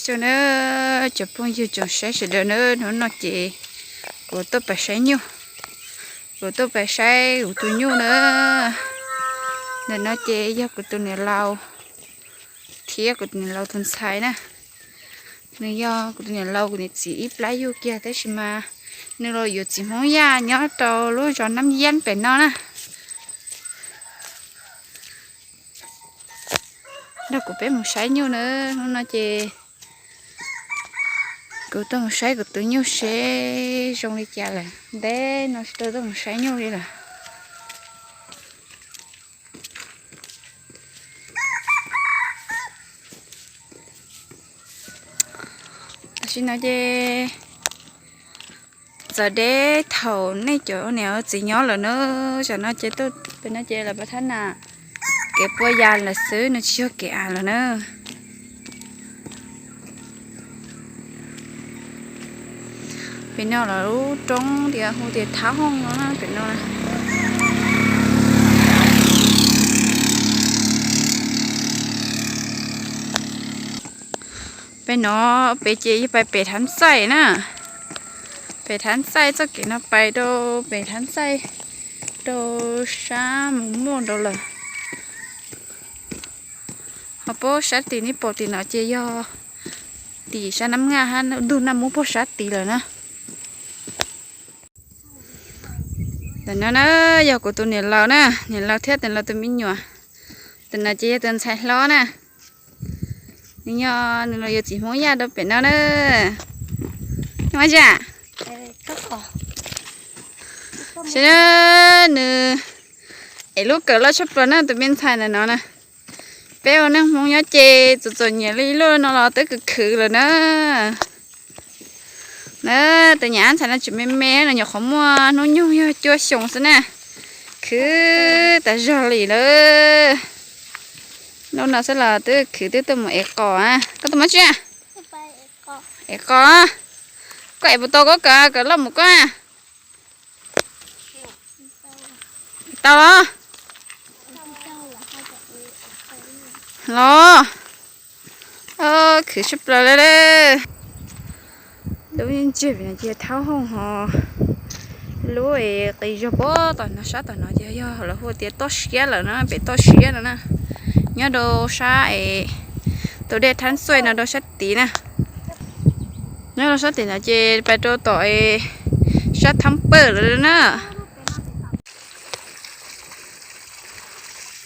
Sawv daws, cov phooj ywg tsoom saib sawv daws na, hnub no ces kuv tuaj pais saib nyuj, kuv tuaj pais saib kuv tus nyuj na. Ntawm no ces yog kuv tus niam laus thiab kuv tus niam laus tus ntxhais na. Nws yog kuv tus niam laus kuv niam txiv ib plab yug kiag tab sis mas nws los yuav txiv Hmoob Yaj nyob rau lub zos Nab Yab pem no na. Nrog kuv peb mus saib nyuj na, hnub no ces kuv tuaj mus saib kuv tus nyuj seb zoo li cas lawm, ntev no tsis tau tuaj mus saib nyuj li lawm. Tam sim no ces txawm deb thaum nej cov niam txiv nyob lawm na, tam no ces tuaj pem no ces lawv pab thab nas kev puas yas lawm xwb, nws tsis yog kev av lawm na. Pem no los lub roob tias hu tias Thab Hooj no na, pem no na. Pem no, pem ces yog pais pem Thab Ntxaij na. Pem Thab Ntxaij txoj kev no pais rau pem Thab Ntxaij, rau sab mus muaj nrau lawm. Ho pab sab tim nej pom tim no ces yog tim sab Nab Ngaj hab ntug Naj Mub pog sab tid lawm na. Tam no na, yog kuv tus niam laus na, niam laus thiab niam laus tus me nyuam. Tam no ces yog tus ntxhais hlob na. Nws yog, nws los yuav txiv Hmoob Yaj rau pem no na. Ua tsi? Seb nws, es lub kawm loj tshaj plaws na tus me ntxhais ntawm no na. Peb ua neej Hmoob nyob ces txom txom nyem li luaj no los twb khwv khwv lawm na. Na, tus niam ntxhais no tseem me me no, nyuam qhuav muaj hnub nyoog yog cuaj xyoos xwb na. Khwv tas zog li lawm. Hnub no xwb los twb khwv twb tuaj mus ev qos. Koj tuaj mus tsi? Ev qos. Koj ev puas tau koj kawm, kawm loj mus koj? Tau los? Los. Khwv tshaj plaws li lawm. Lub ntseg pem no ces Thab Hooj ho, lub es qis zog pem tom no sab tom no ces yog lawv hu tias toj siab lawm na, pem toj siab no na. Nyob rau sab es tus dej Thab Ntxuaj no rau sab tid na. Nyob rau sab tim no ces pais rau tom es sab Thab Pawj lawm na.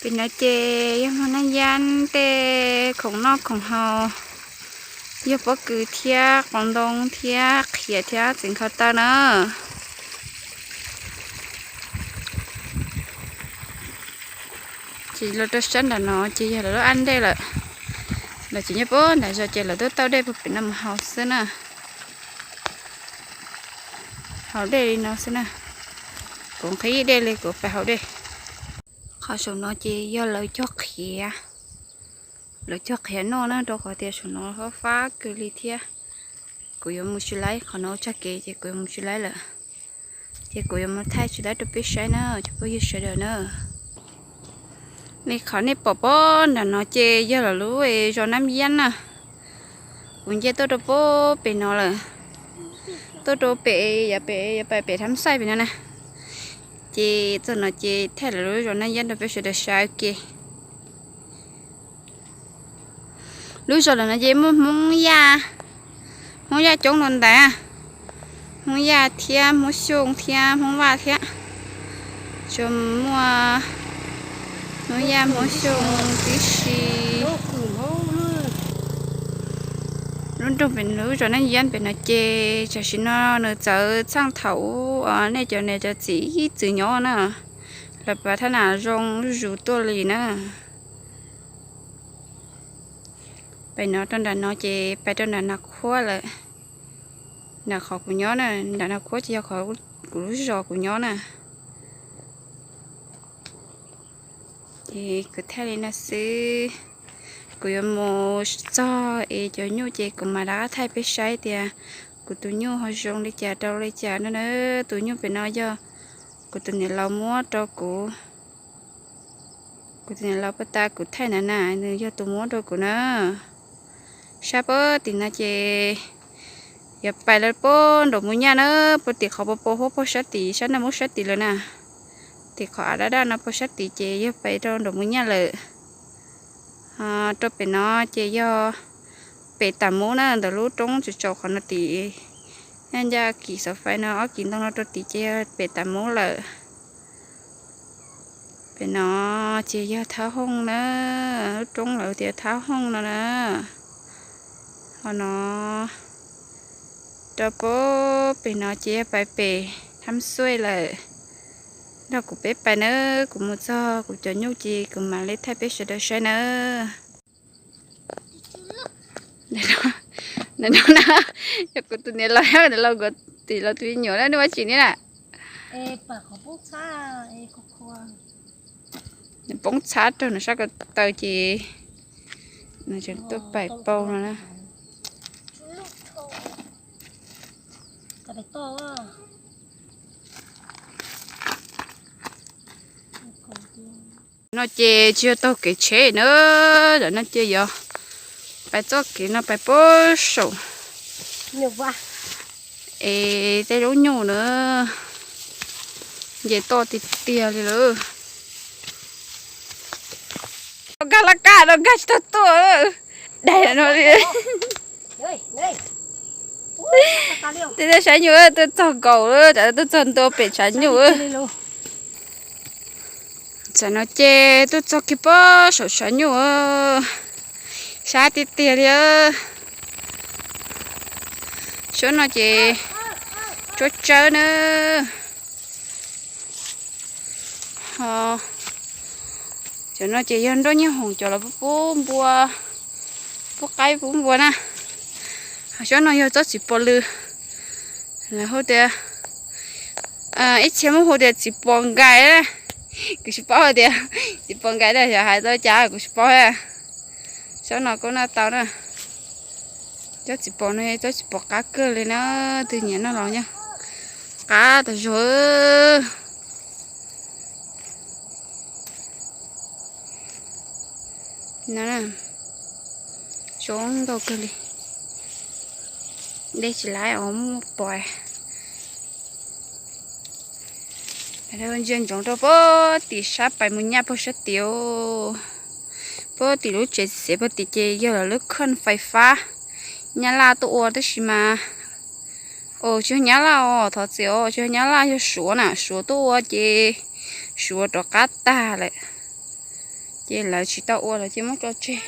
Pem no ces yog Hmoob Nab Yab tej khoom noj khoom haus, yog pob kws thiab qos ntoo thiab qhiav thiab txiv nkhaus taw na. Ces los rau sab nram no ces yog lawv lub ab ntej lawm. Lawv tseem nyob pem nram zos ces lawv tuaj tauj dej puag pem no mus haus xwb na. Haus dej li no xwb na. Kuv nqhis dej li kuv pais haus dej. Qhov saum no ces yog lawv cog qhiav, lawv cog qhiav noj na, rau qhov tias saum no fab fab kawg li thiab. Kuv yuav mus tsis laib, qhov no tsag kev ces kuv yuav mus tsis laib lawm. Ces kuv yuav mus thaij tsis laib rau peb saib na cov phooj ywg sawv daws na. Li qhov nej pom pem nram no ces yog lawv lub zos Nab Yab na. Kuv nce tuaj rau pem no lawm, tuaj rau pem, pem, pem, pem Thab Xaij pem no na. Ces txog no ces thaij lawv lub zos Nab Yab rau peb sawv daws saib ua ke. Lub zos lawm no ces muaj Hmoob Yaj, Hmoob Yaj coob dua ntais, Hmoob Yaj thiab Hmoob Xyooj thiab Hmoob Vaj thiab. Tsuas muaj Hmoob Yaj Hmoob Xyooj tib si. Lub nroog pem lub zos Nab Yab pem no ces tam sim no nws txawv txheej thaum ub nej cov niam cov txiv ib txwm nyob na, lawv pab thab nas zoo zuj zus tuaj li na. Pem no rau nram no ces pais rau nram Nas Khuab lawm. Nram qhov kuv nyob na, nram Nas Khuab ces yog qhov kuv lub zos kuv nyob na. Ces kuv thaij li no xwb, kuv yuav mus txog es cov nyuj ces kuv mam rov qab thaij peb saib tias kuv tus nyuj ho zoo li cas rau li cas no na. Tus nyuj pem no yog kuv tus niam laus muab rau kuv. Kuv tus niam laus puag ta kuv thaij na na, nws yog tus muab rau kuv na. Sab puag tim no ces yuav pais lawm puag nraum Mus Nyaj na, puag tim qhov pos pos huab puag sab tim sab naj muab sab tim lawm na. Tim qhov av daj daj no puag sab tim ces yog pais rau nraum Mus Nyaj lawm. Rau pem no ces yog pem Tam Mub na, ntawm lub roob tsaus tsaus qhov no tim, nyob ncaj kis xov faib no ob kis ntoo no rau tim ces yog pem Tam Mub lawm. Pem no ces yog Thab Hooj na, lub roob lawv tias Thab Hooj no na. Ho no rau puag pem no ces yog pais pem Thab Xuj lawm. Nrog kuv peb pais nawb, kuv mus txog kuv cov nyuj ces kuv mam li thaij peb sawv daws saib nawb. Yog kuv tus niam laus, niam laus nkaus tim los tus me nyuam na, nej ua tsi ne na? Nws poob txhab rau nws sab ko taw ces nws tseem tuaj pais pauj no na. No ces tsis yog taug kev tsheb na, tam no ces yog pais txoj kev no pais puag saum es tej lub nyuj na, nce toj tiag tiag li lawm. Nkag laj kab no nkag tsis tau tuaj, daig no li. Tej tuaj saib nyuj, tuaj txog nkaus lawm, tuaj txog ntua pem tshav nyuj. Tam no ces tuaj txog kiag puag saum tshav nyuj, sab tiag tiag li. Suab no ces tsuab tsawb na. Cov no ces yog nroj nyiaj hoom cov los pub npua, pub qaib pub npua na. Ho suab no yog tsob txiv pos lw, lawv hu tias, ib txhia muab hu tias txiv pos nkais. Kuv tsis paub hais tias txiv pos nkais na, yog hais tau cas kuv tsis paub. Tsob no kuj noj tau na. Tsob txiv pos no yog tsob txiv pos qab kawg li na, twg nyiam noj los noj, qab tas zog. No, zoo nkauj kawg li. Dej tsis laib os, muaj pos. Ntsia ntsoov rau puag tim sab pais mus nyaj puag sab tid. Puag tim lub tsev xiav puag tim ces yog lawv lub khoj fais fab Nyab Laj tuaj ua tab sis mas, tsis yog Nyab Laj os, thov txim os, tsis yog Nyab Laj, yog Suav na, Suav tuaj ua ces Suav rov qab tag lawm, ces lawv tsis tau ua lawv cia muab tso tseg.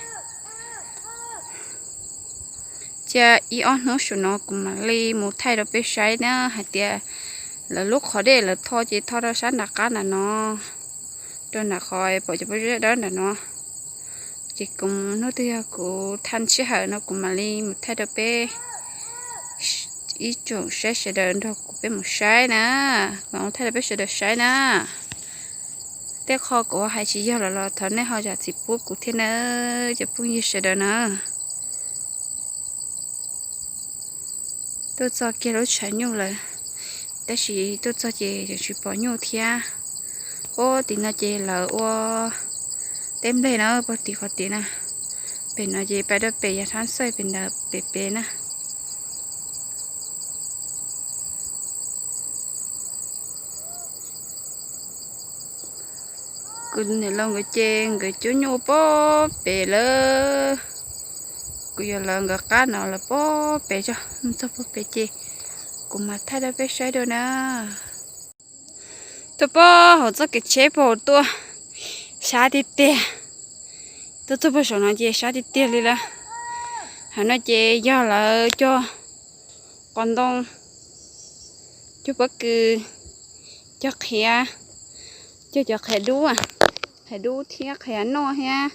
Cia ib ob hnub saum no kuv mam li mus thaij rau peb saib na hais tias lawv lub qhov dej lawv tho ces tho rau sab nram qab nram no, rau nram qhov pom cov pob zeb dawb nram no. Ces kuv hnub twg yog kuv thaij sij hawm no kuv mam li mus thaij rau peb ib tsoom saib sawv daws nrog kuv peb mus saib na, mam mus thaij rau peb sawv daws saib na. Tej qho kuv hais tsis yog lawm los thov nej ho zam txim pub kuv thiab na, cov phooj ywg sawv daws na. Tuaj txog kiag lub tshav nyuj lawm, tab sis tuaj txog ces tseem tsis pom nyuj thiab. Ub, tim no ces lawv ua teb nplej na, puag tim qhov tid na. Pem no ces pais rau pem yav thab xaij pem ntawd pem pem na. Kuv niam laus nkawd ces nkawd cub nyuj puag pem lawm. Kuv yawg lawv nkawd qab no lawv puag pem tso, mus txog puag pem ces kuv mam thaij rau peb saib dua na. Tuaj puag hauv txoj kev tsheb puag hauv tuaj, sab tiag tiag. Tuaj txog puag saum no ces sab tiag tiag li lawm. Hauv no ces yog lawv cog qos ntoo, cog pob kws, cog qhiav, cog cov qhiav dub, qhiav dub thiab qhiav noj thiab.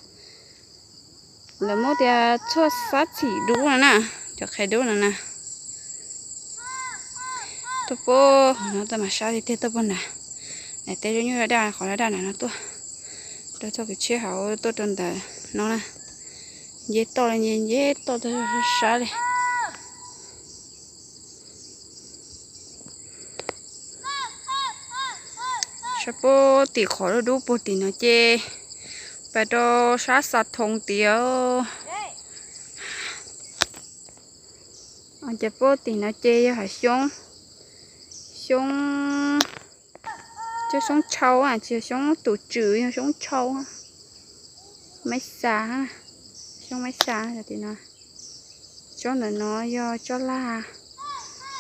Lawv muab tias tshuaj xab txhim dub no na, cov qhiav dub no na. Tuaj puag hauv no tuaj mas sab tiag tiag, tuaj puag nram, nram tej lub nyuj daj daj, qhov daj daj nram no tuaj, rau txoj kev tsheb hauv tuaj rau ntawm no na. Nce toj li nce, nce toj tuaj sab sab li. Sab puag tim qhov dub dub puag tim no ces pais rau sab Xa Thoo tid. Ces puag tim no ces yog hav xyoob, xyoob, cov xyoob tshau, tsis yog xyoob tus tswm, yog xyoob tshau, maib xas, xyoob maib xas tim no. Tsob ntawm no yog tsob laj,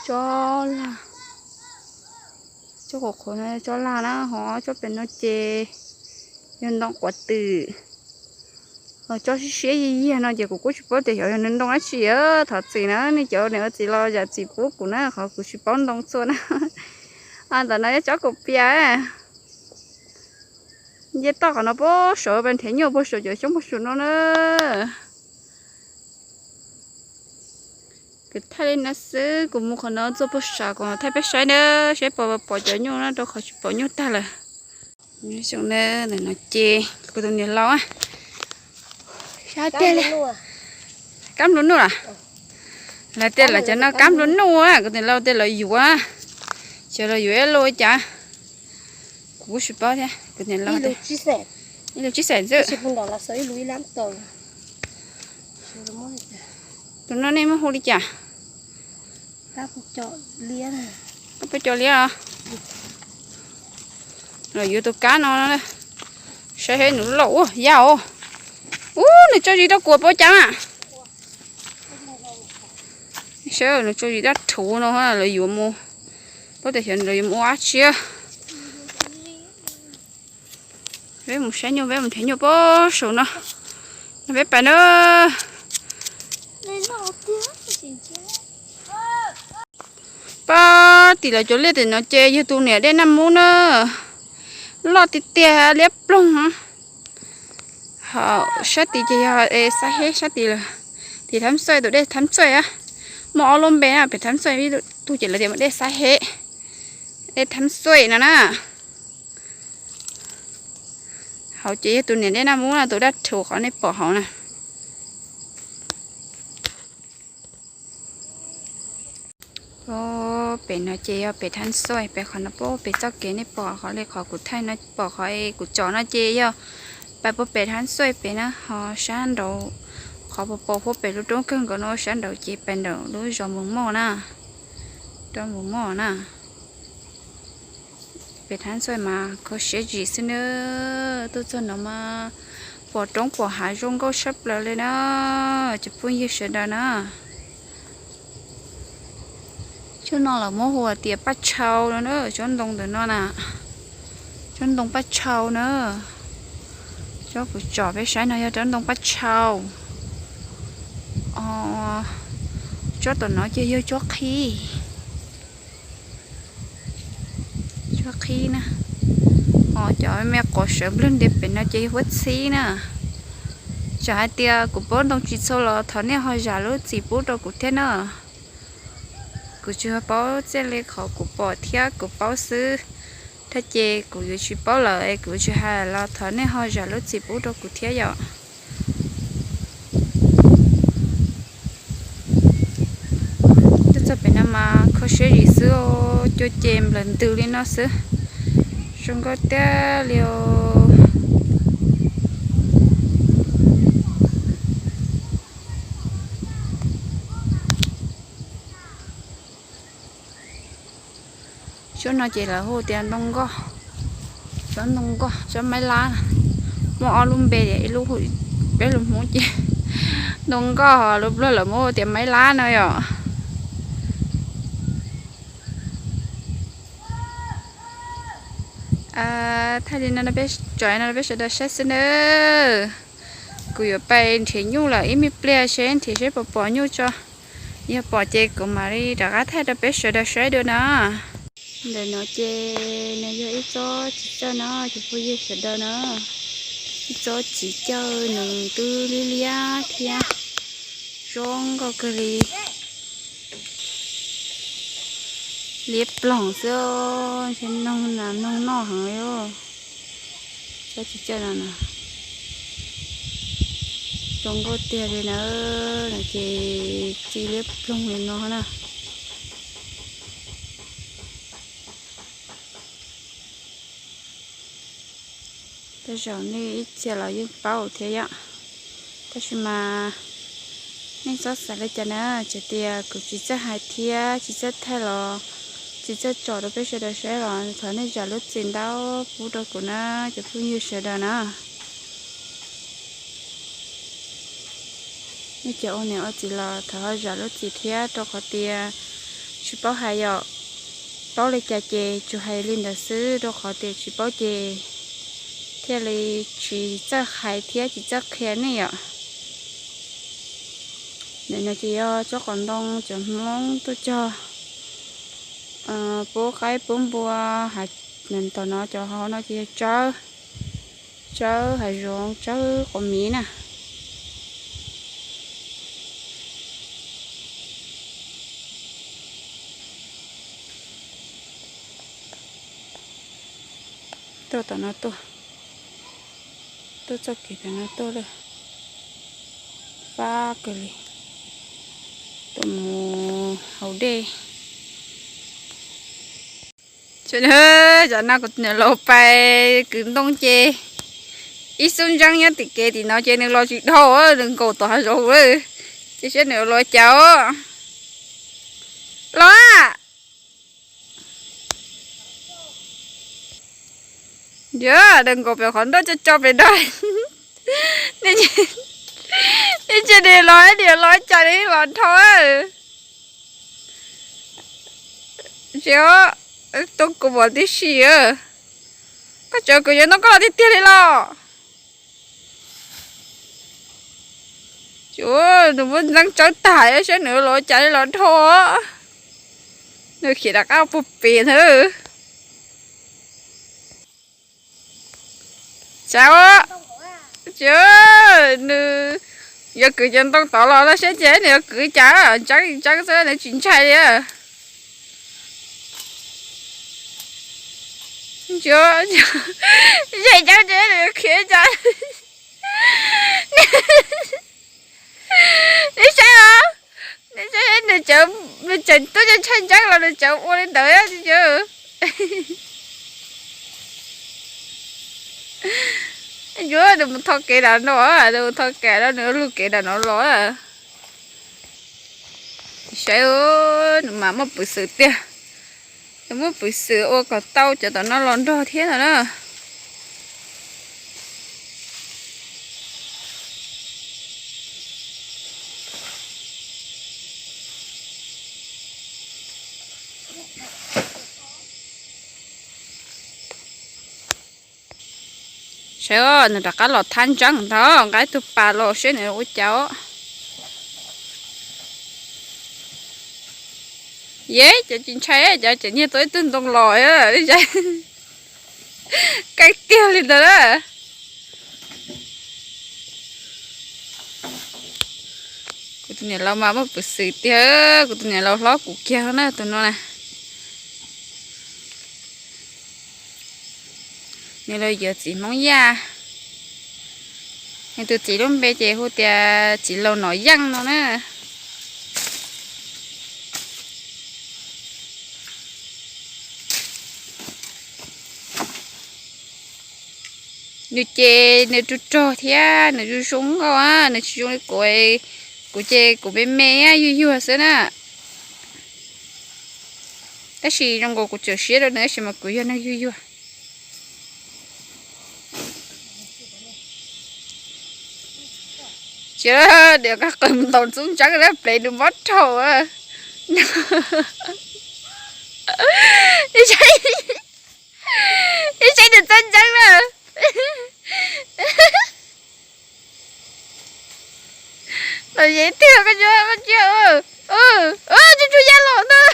tsob laj, tsob qhuav qhuav no yog tsob laj na, ho tsob pem no ces yog ntoo quav twm. Tsob siab siab yiag yiag no ces kuv kuj tsis paub tias xyov yog ntoo dab tsi, thov txim na nej cov niam txiv los zam txim pub kuv na, qhov kuv tsis paub ntoo txhua na. Ntawm no yog tsob kaum pias. Nce toj qhov no puag saud, nrhiav nyuj puag saud cov xyoob puag saum no na. Kuv thaij li no xwb, kuv mus qhov no txog puag saum kuv thaij peb saib na, saib puas pom cov nyuj na, rau qhov tsis pom nyuj tag lawm. Ntawm no ces kuv tus niam laus, sab tiag li, kab nplua nuj los, lawv tias lawv cov no kab nplua nuj, kuv tus niam laus tias lawv yuav, xyov lawv yuav ib lub cas, kuv kuj tsis paub thiab, kuv tus niam laus tias ib lub tsib xees xwb. Tus no nej muab hu li cas? Kab puas cov liab os. Los yuav tus kab no, saib seb nws loj ua yau. Ub, nws tso zis rau kuv paub cas na. Saib nws tso zis dab rhuv no, lawv yuav mus, paub tias xyov lawv yuav mus ua dab tsi. Peb mus saib nyuj, peb mus nrhiav nyuj puag saum no, no peb pais na. Puag tim lawv cov liaj tim no ces yog tus niam dej Naj Mub na, loj tiag tiag liab ploog. Ho sab tid ces yog Xab Heb sab tid lawm, tim Thab Xuaij, tus dej Thab Xuaij, muaj ob lub npe na, pem Thab Xuaij ib tug ces lawv tias muaj dej Xab Heb, dej Thab Xuaij no na. Hauv ces yog tus niam dej Naj Mub no, tus dab rhuv qhov nej pom hauv na. Pem no ces yog pem Thab Xuaij, pem qhov no puag pem txoj kev nej pom qhov li qhov kuv thaij no, pom qhov kuv tsom no ces yog pais puag pem Thab Xuaij pem na, ho sab nraud qhov puag pem huab pem lub roob kawg nkaus no sab nraud ces pais nraum lub zos Mus Moj na, roob Mus Moj na. Pem Thab Xuaij mas kho siab zim xwb na, tuaj txog no mas pom roob pom hav zoo nkauj tshaj plaws li na, cov phooj ywg sawv daws na. Tsob no lawv muab hu tias paj tshau no na, tsob ntoo ntawm no na, tsob ntoo paj tshau na. Tsob kuv tsom peb saib no yog tsob ntoo paj tshau. Tsob tom no ces yog tsob qhib, tsob qhib na. Ho cov me quav sawv nplawg ntias pem no ces yog huab txhib na. Txawm hais tias kuv paub ntoo tsis txhua los thov nej ho zam lub txim pub rau kuv thiab na. Kuv tsuas paub txij li qhov kuv pom thiab kuv paub xwb, thiab ces kuv yuav tsis paub lawm es kuv tsis hais los thov nej ho zam lub txim pub rau kuv thiab yom. Tuaj txog pem no mas kho siab zim xwb, cua ces nplawm ntws li no xwb, zoo nkauj tiag li os. Tsob no ces lawv hu tias ntoo nkoj, tsob ntoo nkoj, tsob maib lab. Muaj ob lub npe, ib lub hu, peb lus Hmoob ces ntoo nkoj, lus Nplog lawv muab hu tias maib lab no yom. Thaij li no peb tsom no peb sawv daws saib xwb nawb. Kuv yuav pais nrhiav nyuj lawm, ib me pliag seb nrhiav seb puas pom nyuj tso. Yog pom ces kuv mam li rov qab thaij rau peb sawv daws saib dua na. Ntawm no ces nws yog ib tsob txiv cawj no, cov phooj ywg sawv daws na. Ib tsob txiv cawj nws twb liab liab thiab zoo nkauj kawg li. Liab ploog xwb, ntshe noog na, noog noj heev li. Tsob txiv cawj no na, zoo nkauj tiag li na, no ces txi liab ploog li no na. Tej zaum nej ib txhia los yeej paub thiab yom, tab sis mas Nej txhob xav li cas na, txawm tias kuv tsis txawj hais thiab tsis txawj thaij los tsis txawj tsom rau peb sawv daws saib los thov nej zam lub txim ntau pub rau kuv na, cov phooj ywg sawv daws na. Nej cov ua niam ua txiv los thov zam lub txim thiab, rau qhov tias tsis paub hais yom, paub li cas ces tsuas hais li ntawd xwb, rau qhov tias tsis paub ces thiaj li tsis txawj hais thiab tsis txawj qhia nej yom. Ntawm no ces yog tsob qos ntoo cov Hmoob tuaj cog pub qaib pub npua. Tom no cov hauv no ces yog tsawb, tsawb hav zoov, tsawb quav miv na. Tuaj tom no tuaj, tuaj txoj kev tom no tuaj lawm, fab kawg li, tuaj mus haus dej. Cov no kuv tus niam laus pais kwv ntoo ces ib xub ntseeb nyob tim kev tim no ces nws los tsis dhau, nws nkaum tom hav zoov lawm, ces saib nws los cas os. Los a! Yog nws nkaum pem qhov nroj co co pem nroj. Nej cia li los, nws los cas nws los dhau. Tsis, tuaj kuv pom tib si. Koj tseem kwv cov ntoo koj los tiag tiag li los? Nws muab ntxeeb tsawb tag saib nws los cas li los dhau. Nws khiav rov qab puag pem ntag. Tsav, nws yuav kwv cov ntoo tod los no saib ces nws yuav kwv cas, ntseeb ntseeb xwb nws tsis ntshai li. Ntshai ntseeb ces nws yuav khiav cas. Nej saib os, nej saib nws tseem, nws tseem tub ntshai ntseeb los nws tseem ua li ntawd. Yuav nws mus tho kev nram no, nws mus tho kev no nws lug kev nram no los. Saib, nws mas muaj peev xwm tiag, nws muaj peev xwm ua kom tau cov tom no los nrog thiab no na. Saib, nws rov qab los thab ntseeb ntag, nqa ib tug pas los seb nws ua cas. Yej, cov tsis ntshai, cov tseem nyiag tau ib tug ntoo los, kaij tiag li ntawd na. Kuv tus niam laus mas muaj peev xwm tiag, kuv tus niam laus hlob kuv kiag na tus no na. Nws los yog txiv Hmoob Yaj, nws tus txiv lub npe ces hu tias txiv laus Nom Yeej no na. Nws ces nws rog rog thiab nws zoo zoo nkauj, nws tsis zoo li kuv. Kuv ces kuv me me yuag yuag xwb na. Tab sis zoo nkaus kuv txawm siab rau nws tab sis mas kuv yog neeg yuag yuag. Tsis, nws qw ntaus ntxub ntseeb na, plev nws mob rhaum. Ib saib nws txawj ntseeb na. Los yev tiag koj, koj cia, tsuj tsuj yaj los ntag.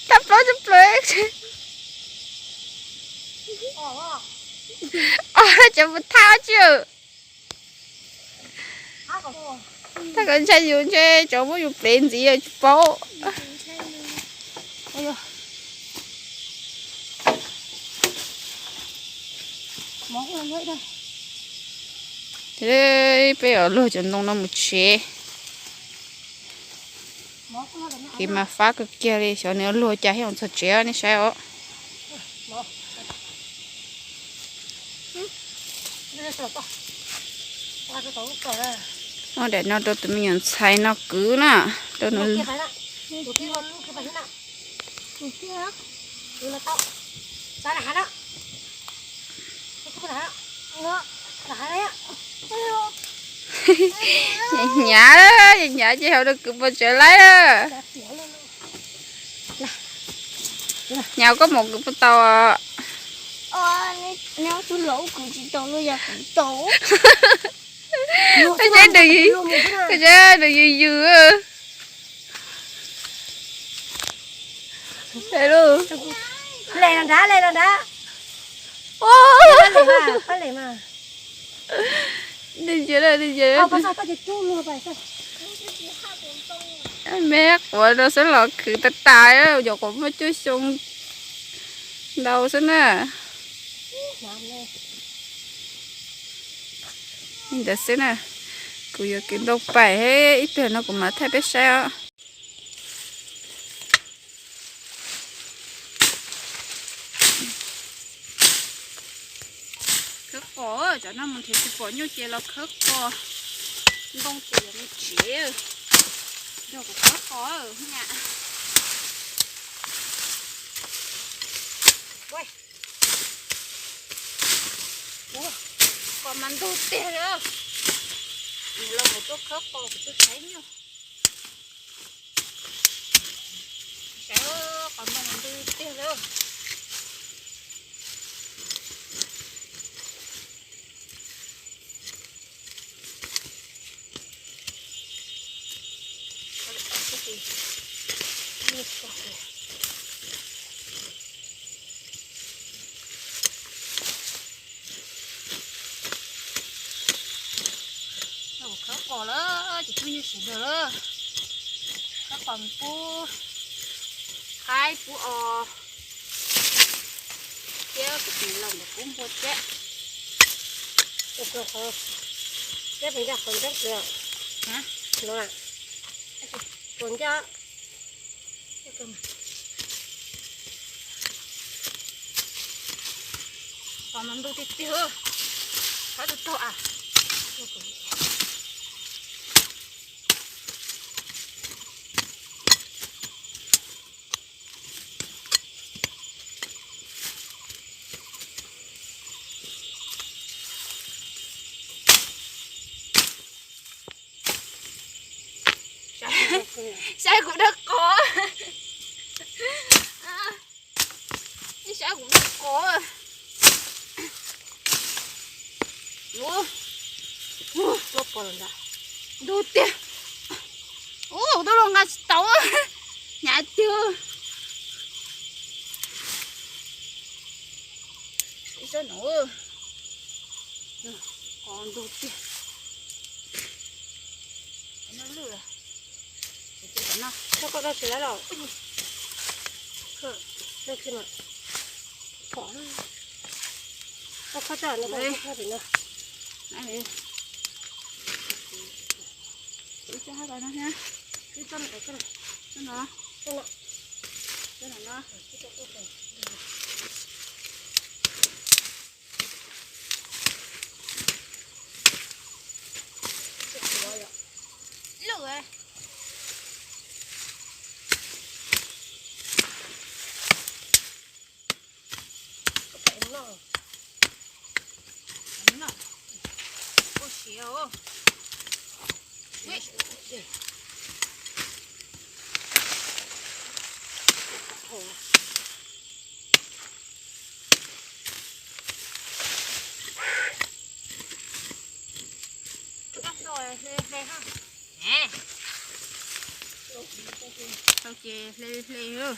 Thab plaub thab plaub. Os, cov mus thab tsi. Thab kom ntshai yus ntshe cov muab yus plev ntxiv tsis paub. Peb yuav luag cov ntoo no mus tsev. Kev mas fab kawg kiag li, xyov nws yuav luag cas thiaj mus txog tsev nej saib os. Muab daim no rau tus me nyuam ntxhais no kwv na, rau nws. Hnyav, hnyav ces hauv rau kwv pov tsawv laib na. Hnyav koj mus kwv puas tau. Koj tsev nws yws yws. Me quav no xwb los khwv tas tas, yog quav muaj cuaj xyoo ntau xwb na. Li ntawd xwb na, kuv yuav kwv ntoo pais, ib pliag no kuv mam thaij peb saib os. Khawb qos, cov no mus nrhiav tsis pom nyuj ces los khawb qos. Ntoo ces yuav me tsev, yog kuv khawb qos na. Qos mas ntug tiag li. Los mus tuaj khawb qos kuv tuaj saib nyuj. Saib, qos ntoo mas ntug tiag li. Khawb qos lawm ces pub nyuj sawv daws lawm. Khawb qos pub qaib pub os, thiab kuv tis los ntawm pub npua thiab. Peb pes ncaj qos ncaj no, pes ncaj. Qos mas ntug tiag tiag, qhov tus taug a. Saib kuv dawb qos, saib kuv dawb qos. Ntug tiag. Ub, kuv twb los nqa tsis tau, hnyav tiag. Ib sab no, qos ntug tiag. Koj daj tsis laib los? Daj tsis mas. Pom, koj khob tso no, koj khob tim no. Ib tsob hab no thiab. Ib tsob no, tsob no, tsob no. Tau ces hle hle.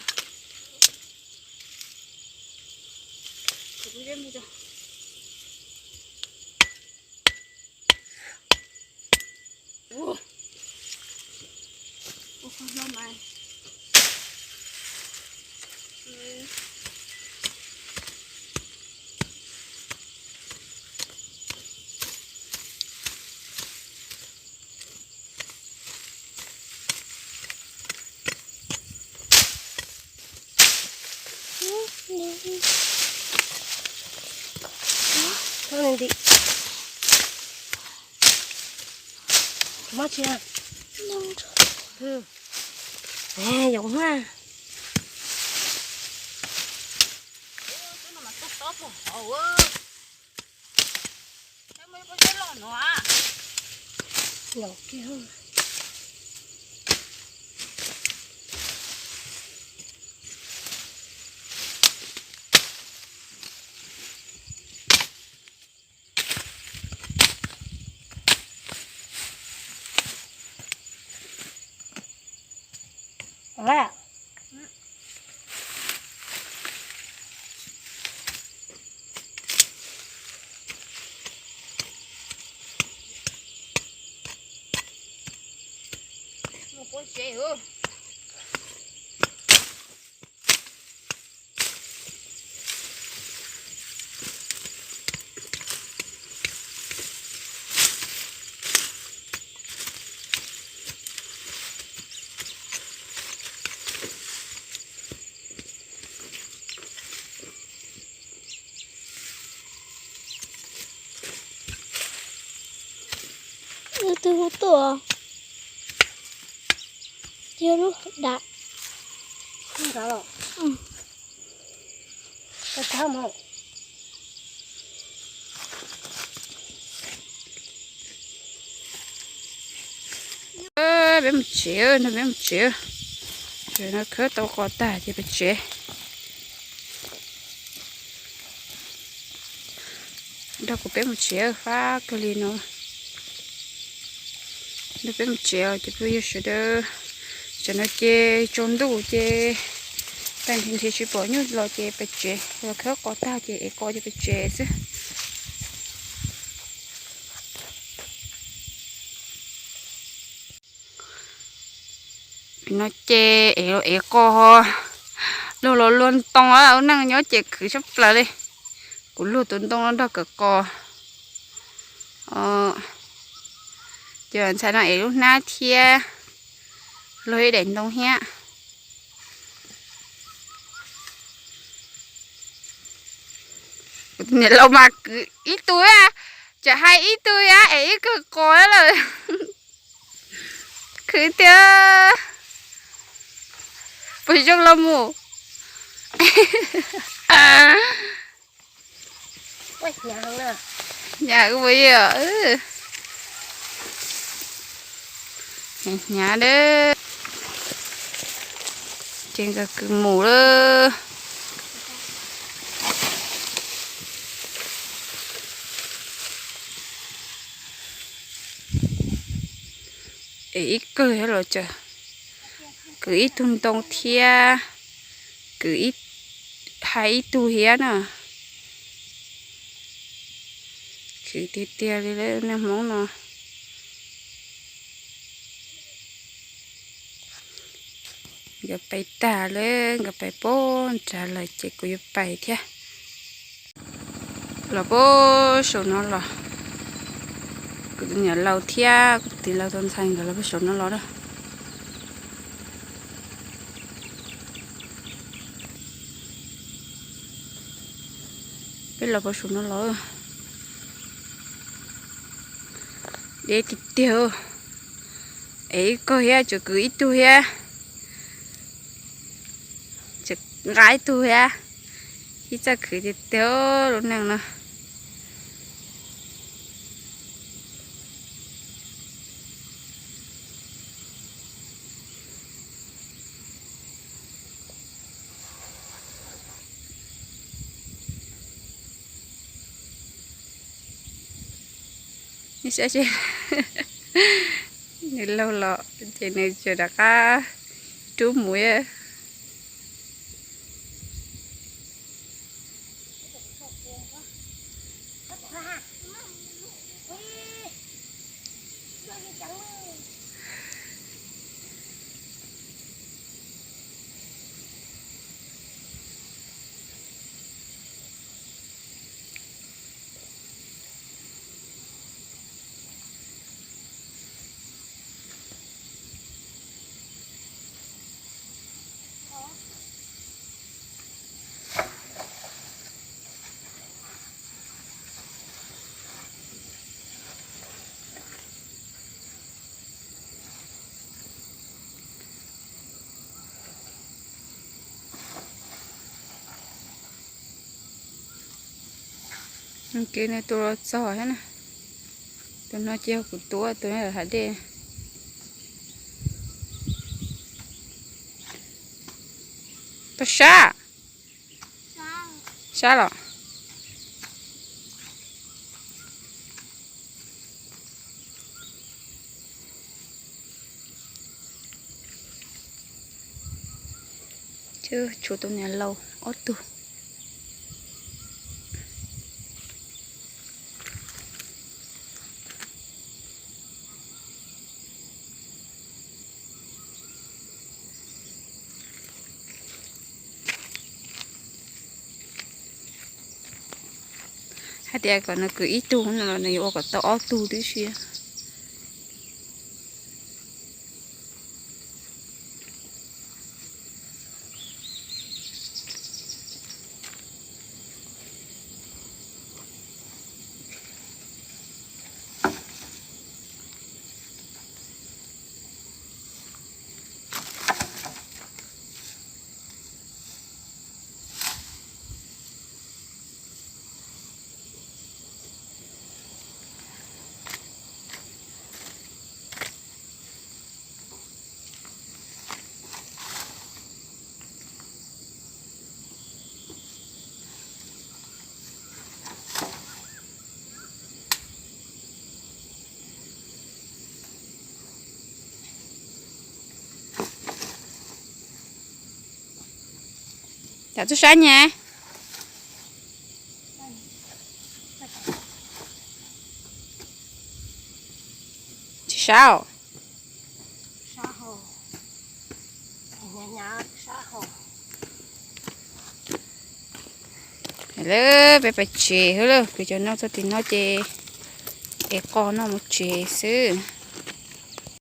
Mob tsi? Yoov ha. Twb hu tuaj, cia lub dam. Peb mus tsev, no peb mus tsev. Tam no khawb tau qos tag ces peb tsev. Nrog kuv peb mus tsev, fab kawg li no. Nrog peb mus tsev os cov phooj ywg sawv daws. Tam no ces tsaus ntuj ces tag nrhiav nrhiav tsis pom nyuj los ces peb tsev, los khawb qos tag ces ev qos ces peb tsev xwb. No ces ev, ev qos, luag los luag ntoo, ua neej nyob ces khwv tshaj plaws li. Kuv luag tus ntoo no nrog kawm qos. Ces ntxhais no ev lub hnab thiab, luag ib daim ntoo thiab. Niam laus mas kwv ib tug, tsam hais ib tug thiab es ib kawg qos lawm. Khwv tiag. Puas zoo los mus? Hnyav ua, hnyav hnyav dab. Ces nkawd kwv mus lawm. Es ib kawg thiab los cas, kwv ib tug ntoo thiab, kwv ib, hais ib tug thiab na. Khwv tiag tiag li lawm neeg Hmoob no. Nkawd pais tag lawm, nkawd pais pem nrad lawm ces kuv yuav pais thiab. Los pem saum no los, kuv tus niam laus thiab kuv tus tij laug tus ntxhais nkawd los pem saum no los na. Peb los pem saum no los. Deb tiag tiag. Es ib kawg thiab, tseem kwv ib tug thiab. Tseem nqa ib tug thiab. Ib txoj khwv tiag tiag lub neej no. Nws saib seb, nws laug los ces nws tseem rov qab rub mus. Kev nws tua los txog thiab na. Tus no ces yog kuv tua, tus no hav dej. Paj sab, sab los. Tshuav tus niam laus ob tug. Hais tias kom nws kwv ib tug no los nws yuav ua kom tau ob tug tib si. Cas tub sab nyas? Tsis sab. Lawm peb pais tsev xwb lawm, kwv cov noj txog tim no ces ev qos noj mus tsev xwb.